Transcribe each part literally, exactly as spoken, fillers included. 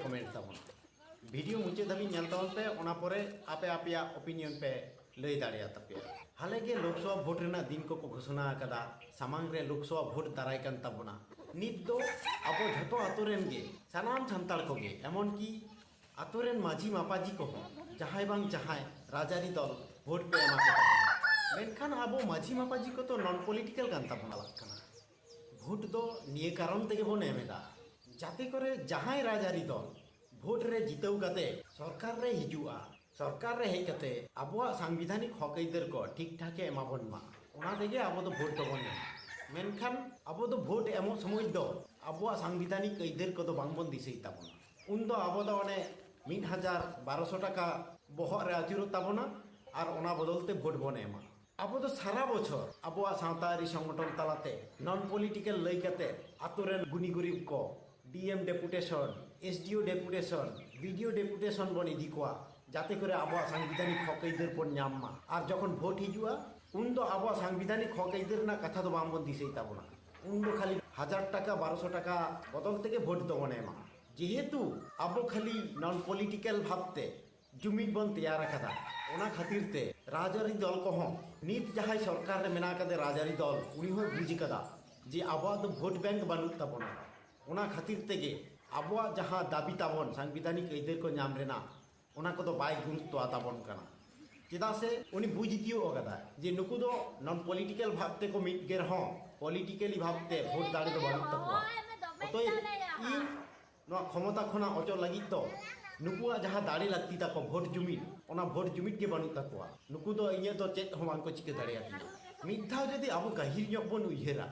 Comment ᱛᱟᱵᱚᱱᱟ᱾ Video ᱢᱩᱪᱟᱹᱫ ᱫᱷᱟᱹᱵᱤᱡ ᱧᱮᱞ ᱛᱟᱵᱚᱱ ᱯᱮ, ᱚᱱᱟ ᱯᱚᱨᱮ ᱟᱯᱮ ᱟᱯᱮᱭᱟᱜ ᱚᱯᱤᱱᱤᱭᱚᱱ ᱯᱮ ᱞᱟᱹᱭ ᱫᱟᱲᱮᱭᱟᱜ ᱛᱟᱯᱮᱭᱟ᱾ ᱦᱟᱞᱮ ᱜᱮ ᱞᱳᱠᱥᱚᱵᱷᱟ ᱵᱷᱳᱴ ᱨᱮᱱᱟᱜ ᱫᱤᱱ ᱠᱚᱠᱚ ᱜᱷᱳᱥᱚᱱᱟ ᱟᱠᱟᱫᱟ᱾ ᱥᱟᱢᱟᱝ ᱨᱮ ᱞᱳᱠᱥᱚᱵᱷᱟ ᱵᱷᱳᱴ ᱫᱟᱨᱟᱭ ᱠᱟᱱ ᱛᱟᱵᱚᱱᱟ᱾ ᱱᱤᱛ ᱫᱚ ᱟᱵᱚ ᱡᱷᱚᱛᱚ ᱟᱛᱳ ᱨᱮᱱ ᱜᱮ, ᱥᱟᱱᱟᱢ ᱥᱟᱱᱛᱟᱲ ᱠᱚᱜᱮ, ᱮᱢᱚᱱ ᱠᱤ ᱟᱛᱳ ᱨᱮᱱ ᱢᱟᱹᱡᱷᱤ ᱢᱟᱯᱟᱡᱷᱤ ᱠᱚᱦᱚᱸ ᱡᱟᱦᱟᱸᱭ ᱵᱟᱝ ᱡᱟᱦᱟᱸᱭ ᱨᱟᱡᱽᱟᱹᱨᱤ ᱫᱚᱞ ᱵᱷᱳᱴ ᱯᱮ ᱮᱢᱟ ᱠᱚ ᱛᱟᱵᱚᱱᱟ᱾ ᱢᱮᱱᱠᱷᱟᱱ ᱟᱵᱚ ᱢᱟᱹᱡᱷᱤ ᱢᱟᱯᱟᱡᱷᱤ ᱠᱚᱫᱚ ᱱᱚᱱ ᱯᱚᱞᱤᱴᱤᱠᱟᱞ ᱠᱟᱱ ᱛᱟᱵᱚᱱᱟ ᱪᱟᱞᱟᱜ ᱠᱟᱱᱟ᱾ ᱵᱷᱳᱴ ᱫᱚ ᱱᱤᱭᱟᱹ ᱠᱟᱨᱚᱱ ᱛᱮᱜᱮ ᱵᱚᱱ ᱮᱢ ᱮᱫᱟ, ᱡᱟᱛᱮ ᱠᱚᱨᱮ ᱡᱟᱦᱟᱸᱭ ᱨᱟᱡᱽᱟᱹᱨᱤ ᱫᱚᱞ ᱵᱷᱳᱴ ᱨᱮ ᱡᱤᱛᱟᱹᱣ ᱠᱟᱛᱮ ᱥᱚᱨᱠᱟᱨ ᱨᱮ ᱦᱤᱡᱩᱜᱼᱟ, ᱥᱚᱨᱠᱟᱨ ᱨᱮ ᱦᱮᱡ ᱠᱟᱛᱮ ᱟᱵᱚᱣᱟᱜ ᱥᱟᱝᱵᱤᱫᱷᱟᱱᱤᱠ ᱦᱚᱠ ᱟᱹᱭᱫᱟᱹᱨ ᱠᱚ ᱴᱷᱤᱠ ᱴᱷᱟᱠ ᱮ ᱮᱢᱟ ᱵᱚᱱ ᱢᱟ, ᱚᱱᱟ ᱛᱮᱜᱮ ᱟᱵᱚ ᱫᱚ ᱵᱷᱳᱴ ᱫᱚᱵᱚᱱ ᱮᱢᱟ᱾ ᱢᱮᱱᱠᱷᱟᱱ ᱟᱵᱚ ᱫᱚ ᱵᱷᱳᱴ ᱮᱢᱚᱜ ᱥᱚᱢᱚᱭ ᱫᱚ ᱟᱵᱚᱣᱟᱜ ᱥᱟᱝᱵᱤᱫᱷᱟᱱᱤᱠ ᱟᱹᱭᱫᱟᱹᱨ ᱠᱚᱫᱚ ᱵᱟᱝᱵᱚᱱ ᱫᱤᱥᱟᱹᱭ ᱛᱟᱵᱚᱱᱟ᱾ ᱩᱱᱫᱚ ᱟᱵᱚ ᱫᱚ ᱚᱱᱮ ᱢᱤᱫ ᱦᱟᱡᱟᱨ ᱵᱟᱨᱚᱥᱚ ᱴᱟᱠᱟ ᱵᱚᱦᱚᱜ ᱨᱮ ᱟᱹᱪᱩᱨᱚᱜ ᱛᱟᱵᱚᱱᱟ ᱟᱨ ᱚᱱᱟ ᱵᱚᱫᱚᱞ ᱛᱮ ᱵᱷᱳᱴ ᱵᱚᱱ ᱮᱢᱟ᱾ ᱟᱵᱚ ᱫᱚ ᱥᱟᱨᱟ ᱵᱚᱪᱷᱚᱨ ᱟᱵᱚᱣᱟᱜ ᱥᱟᱶᱛᱟ ᱟᱹᱨᱤ ᱥᱚᱝᱜᱚᱴᱷᱚᱱ ᱛᱟᱞᱟᱛᱮ ᱱᱚᱱ ᱯᱚᱞᱤᱴᱤᱠᱟᱞ ᱞᱟᱹᱭ ᱠᱟᱛᱮ ᱟᱛᱳ ᱨᱮᱱ ᱜᱩᱱᱤ ᱜᱩᱨᱤᱵ ᱠᱚ, ᱰᱤ ᱮᱢ ᱰᱮᱯᱩᱴᱮᱥᱚᱱ, ᱮᱥ ᱰᱤ ᱳ ᱰᱮᱯᱩᱴᱮᱥᱚᱱ, ᱵᱤ ᱰᱤ ᱳ ᱰᱮᱯᱩᱴᱮᱥᱚᱱ ᱵᱚᱱ ᱤᱫᱤ ᱠᱚᱣᱟ, ᱡᱟᱛᱮ ᱠᱚᱨᱮ ᱟᱵᱚᱣᱟᱜ ᱥᱟᱝᱵᱤᱫᱷᱟᱱᱤᱠ ᱦᱚᱠ ᱟᱹᱭᱫᱟᱹᱨ ᱵᱚᱱ ᱧᱟᱢ ᱢᱟ᱾ ᱟᱨ ᱡᱚᱠᱷᱚᱱ ᱵᱷᱳᱴ ᱦᱤᱡᱩᱜᱼᱟ, ᱩᱱ ᱫᱚ ᱟᱵᱚᱣᱟᱜ ᱥᱟᱝᱵᱤᱫᱷᱟᱱᱤᱠ ᱦᱚᱠ ᱟᱹᱭᱫᱟᱹᱨ ᱨᱮᱱᱟᱜ ᱠᱟᱛᱷᱟ ᱫᱚ ᱵᱟᱝ ᱵᱚᱱ ᱫᱤᱥᱟᱹᱭ ᱛᱟᱵᱚᱱᱟ᱾ ᱩᱱ ᱫᱚ ᱠᱷᱟᱹᱞᱤ ᱦᱟᱡᱟᱨ ᱴᱟᱠᱟ, ᱵᱟᱨᱚᱥᱚ ᱴᱟᱠᱟ ᱵᱚᱫᱚᱞ ᱛᱮᱜᱮ ᱵᱷᱳᱴ ᱫᱚᱵᱚᱱ ᱮᱢᱟ᱾ ᱡᱮᱦᱮᱛᱩ ᱟᱵᱚ ᱠᱷᱟᱹᱞᱤ ᱱᱚᱱ ᱯᱚᱞᱤᱴᱤᱠᱟᱞ ᱵᱷᱟᱵᱽᱛᱮ ᱡᱩᱢᱤᱫ ᱵᱚᱱ ᱛᱮᱭᱟᱨ ᱟᱠᱟᱫᱟ, ᱚᱱᱟ ᱠᱷᱟᱹᱛᱤᱨ ᱛᱮ ᱨᱟᱡᱽᱟᱹᱨᱤ ᱫᱚᱞ ᱠᱚᱦᱚᱸ, ᱱᱤᱛ ᱡᱟᱦᱟᱸᱭ ᱥᱚᱨᱠᱟᱨ ᱨᱮ ᱢᱮᱱᱟᱜ ᱟᱠᱟᱫᱮ ᱨᱟᱡᱽᱟᱹᱨᱤ ᱫᱚᱞ, ᱩᱱᱤ ᱦᱚᱸᱭ ᱵᱩᱡᱽ ᱟᱠᱟᱫᱟ ᱡᱮ ᱟᱵᱚᱣᱟᱜ ᱫᱚ ᱵᱷᱳᱴ ᱵᱮᱝᱠ ᱵᱟᱹᱱᱩᱜ ᱛᱟᱵᱚᱱᱟ᱾ ᱚᱱᱟ ᱠᱷᱟᱹᱛᱤᱨ ᱛᱮᱜᱮ ᱟᱵᱚᱣᱟᱜ ᱡᱟᱦᱟᱸ ᱫᱟᱹᱵᱤ ᱛᱟᱵᱚᱱ ᱥᱟᱝᱵᱤᱫᱷᱟᱱᱤᱠ ᱟᱹᱭᱫᱟᱹᱨ ᱠᱚ ᱧᱟᱢ ᱨᱮᱱᱟᱜ, ᱚᱱᱟ ᱠᱚᱫᱚ ᱵᱟᱭ ᱜᱩᱨᱩᱛᱛᱚ ᱟᱛᱟᱵᱚᱱ ᱠᱟᱱᱟ᱾ ᱪᱮᱫᱟᱜ ᱥᱮ ᱩᱱᱤ ᱵᱩᱡᱽ ᱛᱤᱭᱳᱜ ᱟᱠᱟᱫᱟ ᱡᱮ ᱱᱩᱠᱩ ᱫᱚ ᱱᱚᱱ ᱯᱚᱞᱤᱴᱤᱠᱟᱞ ᱵᱷᱟᱵᱽ ᱛᱮᱠᱚ ᱢᱤᱫ ᱜᱮ ᱨᱮᱦᱚᱸ, ᱯᱚᱞᱤᱴᱤᱠᱟᱞᱤ ᱵᱷᱟᱵᱽ ᱛᱮ ᱵᱷᱳᱴ ᱫᱟᱲᱮ ᱫᱚ ᱵᱟᱹᱱᱩᱜ ᱛᱟᱠᱚᱣᱟ᱾ ᱚᱛᱚᱮᱵ ᱤᱧ ᱱᱚᱣᱟ ᱠᱷᱚᱢᱚᱛᱟ ᱠᱷᱚᱱᱟᱜ ᱚᱪᱚᱜ ᱞᱟᱹᱜᱤᱫ ᱫᱚ ᱱᱩᱠᱩᱣᱟᱜ ᱡᱟᱦᱟᱸ ᱫᱟᱲᱮ ᱞᱟᱹᱠᱛᱤ ᱛᱟᱠᱚ, ᱵᱷᱳᱴ ᱡᱩᱢᱤᱫ, ᱚᱱᱟ ᱵᱷᱳᱴ ᱡᱩᱢᱤᱫ ᱜᱮ ᱵᱟᱹᱱᱩᱜ ᱛᱟᱠᱚᱣᱟ᱾ ᱱᱩᱠᱩ ᱫᱚ ᱤᱧᱟᱹᱜ ᱫᱚ ᱪᱮᱫ ᱦᱚᱸ ᱵᱟᱝ ᱠᱚ ᱪᱤᱠᱟᱹ ᱫᱟᱲᱮᱭᱟᱛᱤᱧᱟ᱾ ᱢᱤᱫ ᱫᱷᱟᱣ ᱡᱩᱫᱤ ᱟᱵᱚ ᱜᱟᱹᱦᱤᱨ ᱧᱚᱜ ᱵᱚᱱ ᱩᱭᱦᱟᱹᱨᱟ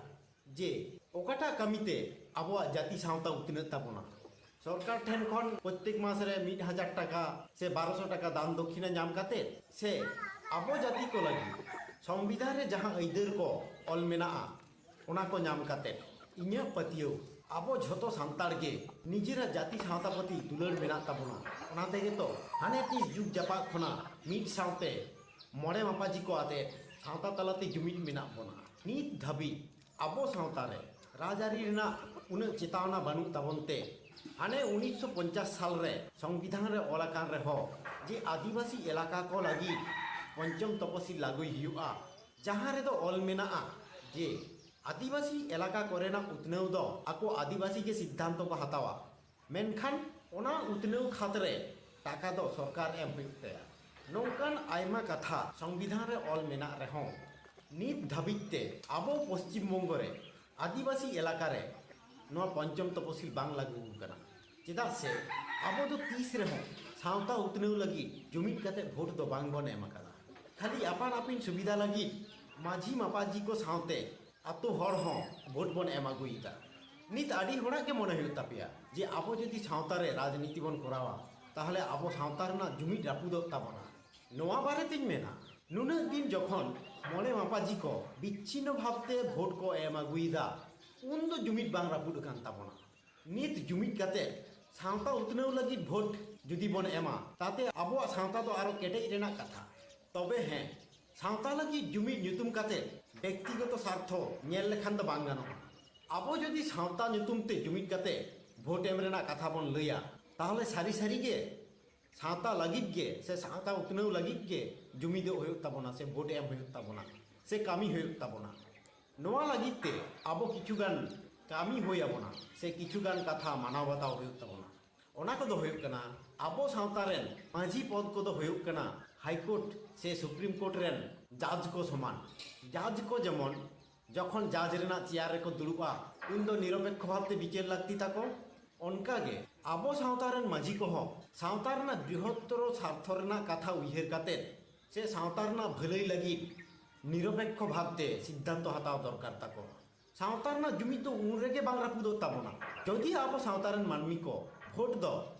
ᱡᱮ ᱚᱠᱟᱴᱟᱜ ᱠᱟᱹᱢᱤᱛᱮ ᱟᱵᱚᱣᱟᱜ ᱡᱟᱹᱛᱤ ᱥᱟᱶᱛᱟ ᱩᱛᱱᱟᱹᱜ ᱛᱟᱵᱚᱱᱟ, ᱥᱚᱨᱠᱟᱨ ᱴᱷᱮᱱ ᱠᱷᱚᱱ ᱯᱨᱚᱛᱮᱠ ᱢᱟᱥ ᱨᱮ ᱢᱤᱫ ᱦᱟᱡᱟᱨ ᱴᱟᱠᱟ ᱥᱮ ᱵᱟᱨᱚᱥᱚ ᱴᱟᱠᱟ ᱫᱟᱱ ᱫᱚᱠᱷᱤᱱᱟ ᱧᱟᱢ ᱠᱟᱛᱮ, ᱥᱮ ᱟᱵᱚ ᱡᱟᱹᱛᱤ ᱠᱚ ᱞᱟᱹᱜᱤᱫ ᱥᱚᱝᱵᱤᱫᱷᱟᱱ ᱨᱮ ᱡᱟᱦᱟᱸ ᱟᱹᱭᱫᱟᱹᱨ ᱠᱚ ᱚᱞ ᱢᱮᱱᱟᱜᱼᱟ, ᱚᱱᱟ ᱠᱚ ᱧᱟᱢ ᱠᱟᱛᱮ, ᱤᱧᱟᱹᱜ ᱯᱟᱹᱛᱭᱟᱹᱣ, ᱟᱵᱚ ᱡᱷᱚᱛᱚ ᱥᱟᱱᱛᱟᱲ ᱜᱮ ᱱᱤᱡᱮᱨᱟᱜ ᱡᱟᱹᱛᱤ ᱥᱟᱶᱛᱟ ᱯᱨᱚᱛᱤ ᱫᱩᱞᱟᱹᱲ ᱢᱮᱱᱟᱜ ᱛᱟᱵᱚᱱᱟ᱾ ᱚᱱᱟ ᱛᱮᱜᱮ ᱛᱚ ᱦᱟᱱᱮ ᱛᱤᱥ ᱡᱩᱜᱽ ᱡᱟᱯᱟᱜ ᱠᱷᱚᱱᱟᱜ ᱢᱤᱫ ᱥᱟᱶᱛᱮ ᱢᱚᱬᱮ ᱢᱟᱯᱟᱡᱤ ᱠᱚ ᱟᱛᱮ ᱥᱟᱶᱛᱟ ᱛᱟᱞᱟᱛᱮ ᱡᱩᱢᱤᱫ ᱢᱮᱱᱟᱜ ᱵᱚᱱᱟ᱾ ᱱᱤᱛ ᱫᱷᱟᱹᱵᱤᱡ ᱟᱵᱚ ᱥᱟᱶᱛᱟ ᱨᱮ ᱨᱟᱡᱽᱟᱹᱨᱤ ᱨᱮᱱᱟᱜ ᱩᱱᱟᱹᱜ ᱪᱮᱛᱟᱣᱱᱟ ᱵᱟᱹᱱᱩᱜ ᱛᱟᱵᱚᱱ ᱛᱮ, ᱦᱟᱱᱮ ᱩᱱᱤᱥᱥᱚ ᱯᱚᱧᱪᱟᱥ ᱥᱟᱞ ᱨᱮ ᱥᱚᱝᱵᱤᱫᱷᱟᱱ ᱨᱮ ᱚᱞ ᱟᱠᱟᱱ ᱨᱮᱦᱚᱸ ᱡᱮ ᱟᱹᱫᱤᱵᱟᱹᱥᱤ ᱮᱞᱟᱠᱟ ᱠᱚ ᱞᱟᱹᱜᱤᱫ ᱯᱚᱧᱪᱚᱢ ᱛᱚᱯᱚᱥᱤᱞ ᱞᱟᱹᱜᱩᱭ ᱦᱩᱭᱩᱜᱼᱟ, ᱡᱟᱦᱟᱸ ᱨᱮᱫᱚ ᱚᱞ ᱢᱮᱱᱟᱜᱼᱟ ᱡᱮ ᱟᱹᱫᱤᱵᱟᱹᱥᱤ ᱮᱞᱟᱠᱟ ᱠᱚᱨᱮᱱᱟᱜ ᱩᱛᱱᱟᱹᱣ ᱫᱚ ᱟᱠᱚ ᱟᱹᱫᱤᱵᱟᱹᱥᱤ ᱜᱮ ᱥᱤᱫᱽᱫᱷᱟᱱᱛᱚ ᱠᱚ ᱦᱟᱛᱟᱣᱟ, ᱢᱮᱱᱠᱷᱟᱱ ᱚᱱᱟ ᱩᱛᱱᱟᱹᱣ ᱠᱷᱟᱛ ᱨᱮ ᱴᱟᱠᱟ ᱫᱚ ᱥᱚᱨᱠᱟᱨ ᱮᱢ ᱦᱩᱭᱩᱜ ᱛᱟᱭᱟ᱾ ᱱᱚᱝᱠᱟᱱ ᱟᱭᱢᱟ ᱠᱟᱛᱷᱟ ᱥᱚᱝᱵᱤᱫᱷᱟᱱ ᱨᱮ ᱚᱞ ᱢᱮᱱᱟᱜ ᱨᱮᱦᱚᱸ, ᱱᱤᱛ ᱫᱷᱟᱹᱵᱤᱡ ᱛᱮ ᱟᱵᱚ ᱯᱚᱥᱪᱤᱢ ᱵᱚᱝᱜᱚ ᱨᱮ ᱟᱹᱫᱤᱵᱟᱹᱥᱤ ᱮᱞᱟᱠᱟ ᱨᱮ ᱱᱚᱣᱟ ᱯᱚᱧᱪᱚᱢ ᱛᱚᱯᱚᱥᱤᱞ ᱵᱟᱝ ᱞᱟᱹᱜᱩ ᱟᱠᱟᱱᱟ᱾ ᱪᱮᱫᱟᱜ ᱥᱮ ᱟᱵᱚ ᱫᱚ ᱛᱤᱥ ᱨᱮᱦᱚᱸ ᱥᱟᱶᱛᱟ ᱩᱛᱱᱟᱹᱣ ᱞᱟᱹᱜᱤᱫ ᱡᱩᱢᱤᱫ ᱠᱟᱛᱮ ᱵᱷᱳᱴ ᱫᱚ ᱵᱟᱝ ᱵᱚᱱ ᱮᱢ ᱟᱠᱟᱫᱟ᱾ ᱠᱷᱟᱹᱞᱤ ᱟᱯᱟᱱ ᱟᱹᱯᱤᱱ ᱥᱩᱵᱤᱫᱷᱟ ᱞᱟᱹᱜᱤᱫ ᱢᱟᱹᱡᱷᱤ ᱢᱟᱯᱟᱡᱷᱤ ᱠᱚ ᱥᱟᱶᱛᱮ ᱟᱛᱳ ᱦᱚᱲ ᱦᱚᱸ ᱵᱷᱳᱴ ᱵᱚᱱ ᱮᱢ ᱟᱹᱜᱩᱭᱮᱫᱟ᱾ ᱱᱤᱛ ᱟᱹᱰᱤ ᱦᱚᱲᱟᱜ ᱜᱮ ᱢᱚᱱᱮ ᱦᱩᱭᱩᱜ ᱛᱟᱯᱮᱭᱟ ᱡᱮ ᱟᱵᱚ ᱡᱩᱫᱤ ᱥᱟᱶᱛᱟ ᱨᱮ ᱨᱟᱡᱽᱱᱤᱛᱤ ᱵᱚᱱ ᱠᱚᱨᱟᱣᱟ, ᱛᱟᱦᱚᱞᱮ ᱟᱵᱚ ᱥᱟᱶᱛᱟ ᱨᱮᱱᱟᱜ ᱡᱩᱢᱤᱫ ᱨᱟᱹᱯᱩᱫᱚᱜ ᱛᱟᱵᱚᱱᱟ᱾ ᱱᱚᱣᱟ ᱵᱟᱨᱮ ᱛᱤᱧ ᱢᱮᱱᱟ, ᱱᱩᱱᱟᱹᱜ ᱫᱤᱱ ᱡᱚᱠᱷᱚᱱ ᱢᱚᱬᱮ ᱢᱟᱯᱟᱡᱷᱤ ᱠᱚ ᱵᱤᱪᱷᱤᱱᱱᱚ ᱵᱷᱟᱵᱽ ᱛᱮ ᱵᱷᱳᱴ ᱠᱚ ᱮᱢ ᱟᱹᱜᱩᱭᱮᱫᱟ, ᱩᱱ ᱫᱚ ᱡᱩᱢᱤᱫ ᱵᱟᱝ ᱨᱟᱹᱯᱩᱫ ᱟᱠᱟᱱ ᱛᱟᱵᱚᱱᱟ᱾ ᱱᱤᱛ ᱡᱩᱢᱤᱫ ᱠᱟᱛᱮ ᱥᱟᱶᱛᱟ ᱩᱛᱱᱟᱹᱣ ᱞᱟᱹᱜᱤᱫ ᱵᱷᱳᱴ ᱡᱩᱫᱤ ᱵᱚᱱ ᱮᱢᱟ, ᱛᱟᱛᱮ ᱟᱵᱚᱣᱟᱜ ᱥᱟᱶᱛᱟ ᱫᱚ ᱟᱨᱚ ᱠᱮᱴᱮᱡ ᱨᱮᱱᱟᱜ ᱠᱟᱛᱷᱟ᱾ ᱛᱚᱵᱮ ᱦᱮᱸ, ᱥᱟᱶᱛᱟ ᱞᱟᱹᱜᱤᱫ ᱡᱩᱢᱤᱫ ᱧᱩᱛᱩᱢ ᱠᱟᱛᱮ ᱵᱮᱠᱛᱤᱜᱚᱛᱚ ᱥᱟᱨᱛᱷᱚ ᱧᱮᱞ ᱞᱮᱠᱷᱟᱱ ᱫᱚ ᱵᱟᱝ ᱜᱟᱱᱚᱜᱼᱟ᱾ ᱟᱵᱚ ᱡᱩᱫᱤ ᱥᱟᱶᱛᱟ ᱧᱩᱛᱩᱢ ᱛᱮ ᱡᱩᱢᱤᱫ ᱠᱟᱛᱮ ᱵᱷᱳᱴ ᱮᱢ ᱨᱮᱱᱟᱜ ᱠᱟᱛᱷᱟ ᱵᱚᱱ ᱞᱟᱹᱭᱟ, ᱛᱟᱦᱚᱞᱮ ᱥᱟᱹᱨᱤ ᱥᱟᱹᱨᱤ ᱜᱮ ᱥᱟᱶᱛᱟ ᱞᱟᱹᱜᱤᱫ ᱜᱮ ᱥᱮ ᱥᱟᱶᱛᱟ ᱩᱛᱱᱟᱹᱣ ᱞᱟᱹᱜᱤᱫ ᱜᱮ ᱡᱩᱢᱤᱫᱚᱜ ᱦᱩᱭᱩᱜ ᱛᱟᱵᱚᱱᱟ ᱥᱮ ᱵᱷᱳᱴ ᱮᱢ ᱦᱩᱭᱩᱜ ᱛᱟᱵᱚᱱᱟ ᱥᱮ ᱠᱟᱹᱢᱤ ᱦᱩᱭᱩᱜ ᱛᱟᱵᱚᱱᱟ᱾ ᱱᱚᱣᱟ ᱞᱟᱹᱜᱤᱫ ᱛᱮ ᱟᱵᱚ ᱠᱤᱪᱷᱩ ᱜᱟᱱ ᱠᱟᱹᱢᱤ ᱦᱩᱭ ᱟᱵᱚᱱᱟ ᱥᱮ ᱠᱤᱪᱷᱩ ᱜᱟᱱ ᱠᱟᱛᱷᱟ ᱢᱟᱱᱟᱣ ᱵᱟᱛᱟᱣ ᱦᱩᱭᱩᱜ ᱛᱟᱵᱚᱱᱟ᱾ ᱚᱱᱟ ᱠᱚᱫᱚ ᱦᱩᱭᱩᱜ ᱠᱟᱱᱟ, ᱟᱵᱚ ᱥᱟᱶᱛᱟ ᱨᱮᱱ ᱢᱟᱹᱡᱷᱤ ᱯᱚᱫᱽ ᱠᱚᱫᱚ ᱦᱩᱭᱩᱜ ᱠᱟᱱᱟ ᱦᱟᱭ ᱠᱳᱨᱴ ᱥᱮ ᱥᱩᱯᱨᱤᱢ ᱠᱳᱨᱴ ᱨᱮᱱ ᱡᱟᱡᱽ ᱠᱚ ᱥᱚᱢᱟᱱ᱾ ᱡᱟᱡᱽ ᱠᱚ ᱡᱮᱢᱚᱱ ᱡᱚᱠᱷᱚᱱ ᱡᱟᱡᱽ ᱨᱮᱱᱟᱜ ᱪᱮᱭᱟᱨ ᱨᱮᱠᱚ ᱫᱩᱲᱩᱵᱼᱟ, ᱩᱱᱫᱚ ᱱᱤᱨᱚᱯᱮᱠᱠᱷᱚ ᱵᱷᱟᱵᱽᱛᱮ ᱵᱤᱪᱟᱹᱨ ᱞᱟᱹᱠᱛᱤ ᱛᱟᱠᱚ᱾ ᱚᱱᱠᱟᱜᱮ ᱟᱵᱚ ᱥᱟᱶᱛᱟ ᱨᱮᱱ ᱢᱟᱹᱡᱷᱤ ᱠᱚᱦᱚᱸ ᱥᱟᱶᱛᱟ ᱨᱮᱱᱟᱜ ᱵᱨᱤᱦᱚᱛᱛᱚᱨᱚ ᱥᱟᱨᱛᱷᱚ ᱨᱮᱱᱟᱜ ᱠᱟᱛᱷᱟ ᱩᱭᱦᱟᱹᱨ ᱠᱟᱛᱮ ᱥᱮ ᱥᱟᱶᱛᱟ ᱨᱮᱱᱟᱜ ᱵᱷᱟᱹᱞᱟᱹᱭ ᱞᱟᱹᱜᱤᱫ ᱱᱤᱨᱚᱯᱮᱠᱠᱷᱚ ᱵᱷᱟᱵᱽᱛᱮ ᱥᱤᱫᱽᱫᱷᱟᱱᱛᱚ ᱦᱟᱛᱟᱣ ᱫᱚᱨᱠᱟᱨ ᱛᱟᱠᱚ᱾ ᱥᱟᱶᱛᱟ ᱨᱮᱱᱟᱜ ᱡᱩᱢᱤᱫ ᱫᱚ ᱩᱱ ᱨᱮᱜᱮ ᱵᱟᱝ ᱨᱟᱹᱯᱩᱫᱚᱜ ᱛᱟᱵᱚᱱᱟ, ᱡᱩᱫᱤ ᱟᱵᱚ ᱥᱟᱶᱛᱟ ᱨᱮᱱ ᱢᱟᱹᱱᱢᱤ ᱠᱚ ᱵᱷᱳᱴ ᱫᱚ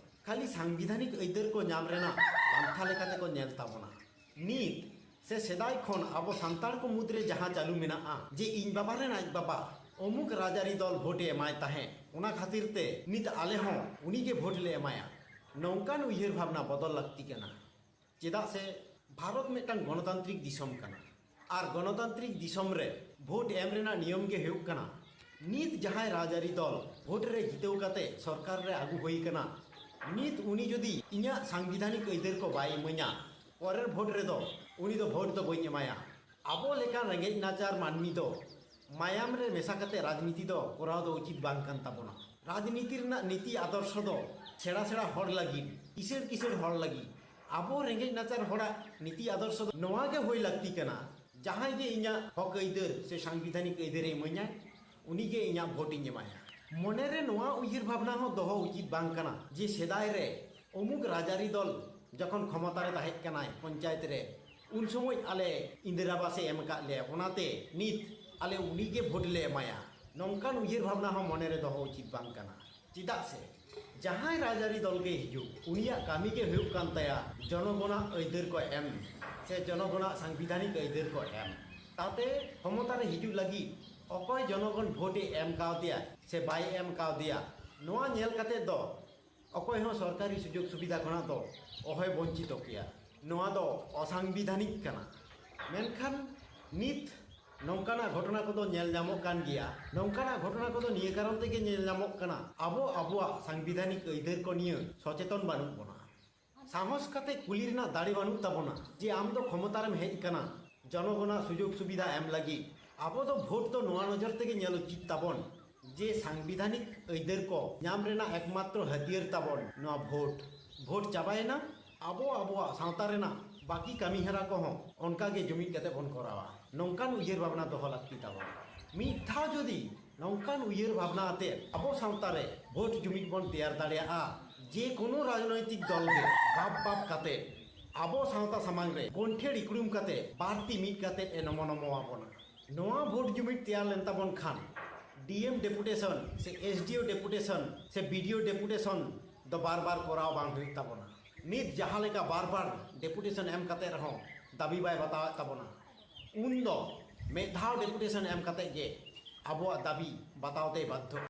ᱠᱷᱟᱹᱞᱤ ᱥᱟᱝᱵᱤᱫᱷᱟᱱᱤᱠ ᱟᱹᱭᱫᱟᱹᱨ ᱠᱚ ᱧᱟᱢ ᱨᱮᱱᱟᱜ ᱯᱟᱱᱛᱷᱟ ᱞᱮᱠᱟᱛᱮ ᱠᱚ ᱧᱮᱞ ᱛᱟᱵᱚᱱᱟ᱾ ᱱᱤᱛ ᱥᱮ ᱥᱮᱫᱟᱭ ᱠᱷᱚᱱ ᱟᱵᱚ ᱥᱟᱱᱛᱟᱲ ᱠᱚ ᱢᱩᱫᱽᱨᱮ ᱡᱟᱦᱟᱸ ᱪᱟᱹᱞᱩ ᱢᱮᱱᱟᱜᱼᱟ ᱡᱮ ᱤᱧ ᱵᱟᱵᱟ ᱨᱮᱱ ᱟᱡ ᱵᱟᱵᱟ ᱚᱢᱩᱠ ᱨᱟᱡᱽᱟᱹᱨᱤ ᱫᱚᱞ ᱵᱷᱳᱴᱮ ᱮᱢᱟᱭ ᱛᱟᱦᱮᱸᱫ, ᱚᱱᱟ ᱠᱷᱟᱹᱛᱤᱨ ᱛᱮ ᱱᱤᱛ ᱟᱞᱮ ᱦᱚᱸ ᱩᱱᱤᱜᱮ ᱵᱷᱳᱴ ᱞᱮ ᱮᱢᱟᱭᱟ, ᱱᱚᱝᱠᱟᱱ ᱩᱭᱦᱟᱹᱨ ᱵᱷᱟᱵᱽᱱᱟ ᱵᱚᱫᱚᱞ ᱞᱟᱹᱠᱛᱤ ᱠᱟᱱᱟ᱾ ᱪᱮᱫᱟᱜ ᱥᱮ ᱵᱷᱟᱨᱚᱛ ᱢᱤᱫᱴᱟᱝ ᱜᱚᱱᱚᱛᱟᱱᱛᱨᱤᱠ ᱫᱤᱥᱚᱢ ᱠᱟᱱᱟ, ᱟᱨ ᱜᱚᱱᱚᱛᱟᱱᱛᱨᱤᱠ ᱫᱤᱥᱚᱢ ᱨᱮ ᱵᱷᱳᱴ ᱮᱢ ᱨᱮᱱᱟᱜ ᱱᱤᱭᱚᱢ ᱜᱮ ᱦᱩᱭᱩᱜ ᱠᱟᱱᱟ ᱱᱤᱛ ᱡᱟᱦᱟᱸᱭ ᱨᱟᱡᱽᱟᱹᱨᱤ ᱫᱚᱞ ᱵᱷᱳᱴ ᱨᱮ ᱡᱤᱛᱟᱹᱣ ᱠᱟᱛᱮ ᱥᱚᱨᱠᱟᱨ ᱨᱮ ᱟᱹᱜᱩ ᱦᱩᱭ ᱠᱟᱱᱟ, ᱱᱤᱛ ᱩᱱᱤ ᱡᱩᱫᱤ ᱤᱧᱟᱹᱜ ᱥᱟᱝᱵᱤᱫᱷᱟᱱᱤᱠ ᱟᱹᱭᱫᱟᱹᱨ ᱠᱚ ᱵᱟᱭ ᱤᱢᱟᱹᱧᱟ, ᱯᱚᱨᱮᱨ ᱵᱷᱳᱴ ᱨᱮᱫᱚ ᱩᱱᱤ ᱫᱚ ᱵᱷᱳᱴ ᱫᱚ ᱵᱟᱹᱧ ᱮᱢᱟᱭᱟ᱾ ᱟᱵᱚ ᱞᱮᱠᱟᱱ ᱨᱮᱸᱜᱮᱡ ᱱᱟᱪᱟᱨ ᱢᱟᱹᱱᱢᱤ ᱫᱚ ᱢᱟᱭᱟᱢ ᱨᱮ ᱢᱮᱥᱟ ᱠᱟᱛᱮ ᱨᱟᱡᱽᱱᱤᱛᱤ ᱫᱚ ᱠᱚᱨᱟᱣ ᱫᱚ ᱩᱪᱤᱛ ᱵᱟᱝ ᱠᱟᱱ ᱛᱟᱵᱚᱱᱟ᱾ ᱨᱟᱡᱽᱱᱤᱛᱤ ᱨᱮᱱᱟᱜ ᱱᱤᱛᱤ ᱟᱫᱚᱨᱥᱚ ᱫᱚ ᱥᱮᱬᱟ ᱥᱮᱬᱟ ᱦᱚᱲ ᱞᱟᱹᱜᱤᱫ, ᱠᱤᱥᱟᱹᱬ ᱠᱤᱥᱟᱹᱬ ᱦᱚᱲ ᱞᱟᱹᱜᱤᱫ, ᱟᱵᱚ ᱨᱮᱸᱜᱮᱡ ᱱᱟᱪᱟᱨ ᱦᱚᱲᱟᱜ ᱱᱤᱛᱤ ᱟᱫᱚᱨᱥᱚ ᱫᱚ ᱱᱚᱣᱟ ᱜᱮ ᱦᱩᱭ ᱞᱟᱹᱠᱛᱤ ᱠᱟᱱᱟ᱾ ᱡᱟᱦᱟᱸᱭ ᱜᱮ ᱤᱧᱟᱹᱜ ᱦᱚᱠ ᱟᱹᱭᱫᱟᱹᱨ ᱥᱮ ᱥᱟᱝᱵᱤᱫᱷᱟᱱᱤᱠ ᱟᱹᱭᱫᱟᱹᱨᱮ ᱤᱢᱟᱹᱧᱟᱭ, ᱩᱱᱤᱜᱮ ᱤᱧᱟᱹᱜ ᱵᱷᱳᱴ ᱤᱧ ᱮᱢᱟᱭᱟ᱾ ᱢᱚᱱᱮᱨᱮ ᱱᱚᱣᱟ ᱩᱭᱦᱟᱹᱨ ᱵᱷᱟᱵᱽᱱᱟ ᱦᱚᱸ ᱫᱚᱦᱚ ᱩᱪᱤᱛ ᱵᱟᱝ ᱠᱟᱱᱟ ᱡᱮ ᱥᱮᱫᱟᱭ ᱨᱮ ᱚᱢᱩᱠ ᱨᱟᱡᱽᱟᱹᱨᱤ ᱫᱚᱞ ᱡᱚᱠᱷᱚᱱ ᱠᱷᱚᱢᱚᱛᱟ ᱨᱮ ᱛᱟᱦᱮᱸ ᱠᱟᱱᱟᱭ ᱯᱚᱧᱪᱟᱭᱮᱛ ᱨᱮ, ᱩᱱ ᱥᱚᱢᱚᱭ ᱟᱞᱮ ᱤᱱᱫᱤᱨᱟ ᱟᱵᱟᱥᱮ ᱮᱢ ᱟᱠᱟᱫ ᱞᱮᱭᱟ, ᱚᱱᱟᱛᱮ ᱱᱤᱛ ᱟᱞᱮ ᱩᱱᱤᱜᱮ ᱵᱷᱳᱴ ᱞᱮ ᱮᱢᱟᱭᱟ᱾ ᱱᱚᱝᱠᱟᱱ ᱩᱭᱦᱟᱹᱨ ᱵᱷᱟᱵᱽᱱᱟ ᱦᱚᱸ ᱢᱚᱱᱮᱨᱮ ᱫᱚᱦᱚ ᱩᱪᱤᱛ ᱵᱟᱝ ᱠᱟᱱᱟ᱾ ᱪᱮᱫᱟᱜ ᱥᱮ ᱡᱟᱦᱟᱸᱭ ᱨᱟᱡᱽᱟᱹᱨᱤ ᱫᱚᱞ ᱜᱮ ᱦᱤᱡᱩᱜ, ᱩᱱᱤᱭᱟᱜ ᱠᱟᱹᱢᱤ ᱜᱮ ᱦᱩᱭᱩᱜ ᱠᱟᱱ ᱛᱟᱭᱟ ᱡᱚᱱᱚᱜᱚᱱᱟᱜ ᱟᱹᱭᱫᱟᱹᱨ ᱠᱚ ᱮᱢ ᱥᱮ ᱡᱚᱱᱚᱜᱚᱱᱟᱜ ᱥᱟᱝᱵᱤᱫᱷᱟᱱᱤᱠ ᱟᱹᱭᱫᱟᱹᱨ ᱠᱚ ᱮᱢ᱾ ᱛᱟᱛᱮ ᱠᱷᱚᱢᱚᱛᱟ ᱨᱮ ᱦᱤᱡᱩᱜ ᱞᱟᱹᱜᱤᱫ ᱚᱠᱚᱭ ᱡᱚᱱᱚᱜᱚᱱ ᱵᱷᱳᱴ ᱮ ᱮᱢ ᱠᱟᱣᱫᱮᱭᱟ ᱥᱮ ᱵᱟᱭ ᱮᱢ ᱠᱟᱣᱫᱮᱭᱟ, ᱱᱚᱣᱟ ᱧᱮᱞ ᱠᱟᱛᱮ ᱫᱚ ᱚᱠᱚᱭ ᱦᱚᱸ ᱥᱚᱨᱠᱟᱨᱤ ᱥᱩᱡᱳᱜᱽ ᱥᱩᱵᱤᱫᱷᱟ ᱠᱷᱚᱱᱟᱜ ᱫᱚ ᱚᱦᱚᱭ ᱵᱚᱧᱪᱤᱛᱚ ᱠᱮᱭᱟ᱾ ᱱᱚᱣᱟ ᱫᱚ ᱚᱥᱟᱝᱵᱤᱫᱷᱟᱱᱤᱠ ᱠᱟᱱᱟ᱾ ᱢᱮᱱᱠᱷᱟᱱ ᱱᱤᱛ ᱱᱚᱝᱠᱟᱱᱟᱜ ᱜᱷᱚᱴᱚᱱᱟ ᱠᱚᱫᱚ ᱧᱮᱞ ᱧᱟᱢᱚᱜ ᱠᱟᱱ ᱜᱮᱭᱟ᱾ ᱱᱚᱝᱠᱟᱱᱟᱜ ᱜᱷᱚᱴᱚᱱᱟ ᱠᱚᱫᱚ ᱱᱤᱭᱟᱹ ᱠᱟᱨᱚᱱ ᱛᱮᱜᱮ ᱧᱮᱞ ᱧᱟᱢᱚᱜ ᱠᱟᱱᱟ, ᱟᱵᱚ ᱟᱵᱚᱣᱟᱜ ᱥᱟᱝᱵᱤᱫᱷᱟᱱᱤᱠ ᱟᱹᱭᱫᱟᱹᱨ ᱠᱚ ᱱᱤᱭᱟᱹ ᱥᱚᱪᱮᱛᱚᱱ ᱵᱟᱹᱱᱩᱜ ᱵᱚᱱᱟ᱾ ᱥᱟᱦᱚᱥ ᱠᱟᱛᱮ ᱠᱩᱞᱤ ᱨᱮᱱᱟᱜ ᱫᱟᱲᱮ ᱵᱟᱹᱱᱩᱜ ᱛᱟᱵᱚᱱᱟ ᱡᱮ ᱟᱢ ᱫᱚ ᱠᱷᱚᱢᱚᱛᱟ ᱨᱮᱢ ᱦᱮᱡ ᱟᱠᱟᱱᱟ ᱡᱚᱱᱚᱜᱚᱱᱟᱜ ᱥᱩᱡᱳᱜᱽ ᱥᱩᱵᱤᱫᱷᱟ ᱮᱢ ᱞᱟᱹᱜᱤᱫ᱾ ᱟᱵᱚ ᱫᱚ ᱵᱷᱳᱴ ᱫᱚ ᱱᱚᱣᱟ ᱱᱚᱡᱚᱨ ᱛᱮᱜᱮ ᱧᱮᱞ ᱩᱪᱤᱛ ᱛᱟᱵᱚᱱ ᱡᱮ ᱥᱟᱝᱵᱤᱫᱷᱟᱱᱤᱠ ᱟᱹᱭᱫᱟᱹᱨ ᱠᱚ ᱧᱟᱢ ᱨᱮᱱᱟᱜ ᱮᱠᱢᱟᱛᱨᱚ ᱦᱟᱹᱛᱭᱟᱹᱨ ᱛᱟᱵᱚᱱ ᱱᱚᱣᱟ ᱵᱷᱳᱴ᱾ ᱵᱷᱳᱴ ᱪᱟᱵᱟᱭᱮᱱᱟ, ᱟᱵᱚ ᱟᱵᱚᱣᱟᱜ ᱥᱟᱶᱛᱟ ᱨᱮᱱᱟᱜ ᱵᱟᱹᱠᱤ ᱠᱟᱹᱢᱤᱦᱚᱨᱟ ᱠᱚᱦᱚᱸ ᱚᱱᱠᱟ ᱜᱮ ᱡᱩᱢᱤᱫ ᱠᱟᱛᱮ ᱵᱚᱱ ᱠᱚᱨᱟᱣᱟ᱾ ᱱᱚᱝᱠᱟᱱ ᱩᱭᱦᱟᱹᱨ ᱵᱷᱟᱵᱽᱱᱟ ᱫᱚᱦᱚ ᱞᱟᱹᱠᱛᱤ ᱛᱟᱵᱚᱱ᱾ ᱢᱤᱫ ᱫᱷᱟᱣ ᱡᱩᱫᱤ ᱱᱚᱝᱠᱟᱱ ᱩᱭᱦᱟᱹᱨ ᱵᱷᱟᱵᱽᱱᱟ ᱟᱛᱮ ᱟᱵᱚ ᱥᱟᱶᱛᱟ ᱨᱮ ᱵᱷᱳᱴ ᱡᱩᱢᱤᱫ ᱵᱚᱱ ᱛᱮᱭᱟᱨ ᱫᱟᱲᱮᱭᱟᱜᱼᱟ, ᱡᱮ ᱠᱳᱱᱳ ᱨᱟᱡᱽᱱᱳᱭᱛᱤᱠ ᱫᱚᱞ ᱜᱮ ᱵᱟᱯ ᱵᱟᱯ ᱠᱟᱛᱮ ᱟᱵᱚ ᱥᱟᱶᱛᱟ ᱥᱟᱢᱟᱝ ᱨᱮ ᱜᱚᱱᱴᱷᱮᱲ ᱤᱠᱲᱩᱢ ᱠᱟᱛᱮ ᱵᱟᱹᱲᱛᱤ ᱢᱤᱫ ᱠᱟᱛᱮ ᱮ ᱱᱚᱢᱚ ᱱᱚᱢᱚ ᱟᱵᱚᱱᱟ᱾ ᱱᱚᱣᱟ ᱵᱷᱳᱴ ᱡᱩᱢᱤᱫ ᱛᱮᱭᱟᱨ ᱞᱮᱱ ᱛᱟᱵᱚᱱ ᱠᱷᱟᱱ ᱰᱤ ᱮᱢ ᱰᱮᱯᱩᱴᱮᱥᱚᱱ ᱥᱮ ᱮᱥ ᱰᱤ ᱳ ᱰᱮᱯᱩᱴᱮᱥᱚᱱ ᱥᱮ ᱵᱤ ᱰᱤ ᱳ ᱰᱮᱯᱩᱴᱮᱥᱚᱱ ᱫᱚ ᱵᱟᱨ ᱵᱟᱨ ᱠᱚᱨᱟᱣ ᱵᱟᱝ ᱦᱩᱭᱩᱜ ᱛᱟᱵᱚᱱᱟ᱾ ᱱᱤᱛ ᱡᱟᱦᱟᱸ ᱞᱮᱠᱟ ᱵᱟᱨ ᱵᱟᱨ ᱰᱮᱯᱩᱴᱮᱥᱚᱱ ᱮᱢ ᱠᱟᱛᱮ ᱨᱮᱦᱚᱸ ᱫᱟᱹᱵᱤ ᱵᱟᱭ ᱵᱟᱛᱟᱣᱮᱫ ᱛᱟᱵᱚᱱᱟ, ᱩᱱ ᱫᱚ ᱢᱤᱫ ᱫᱷᱟᱣ ᱰᱮᱯᱩᱴᱮᱥᱚᱱ ᱮᱢ ᱠᱟᱛᱮ ᱜᱮ ᱟᱵᱚᱣᱟᱜ ᱫᱟᱹᱵᱤ ᱵᱟᱛᱟᱣ ᱛᱮᱭ ᱵᱟᱫᱽᱫᱷᱚ᱾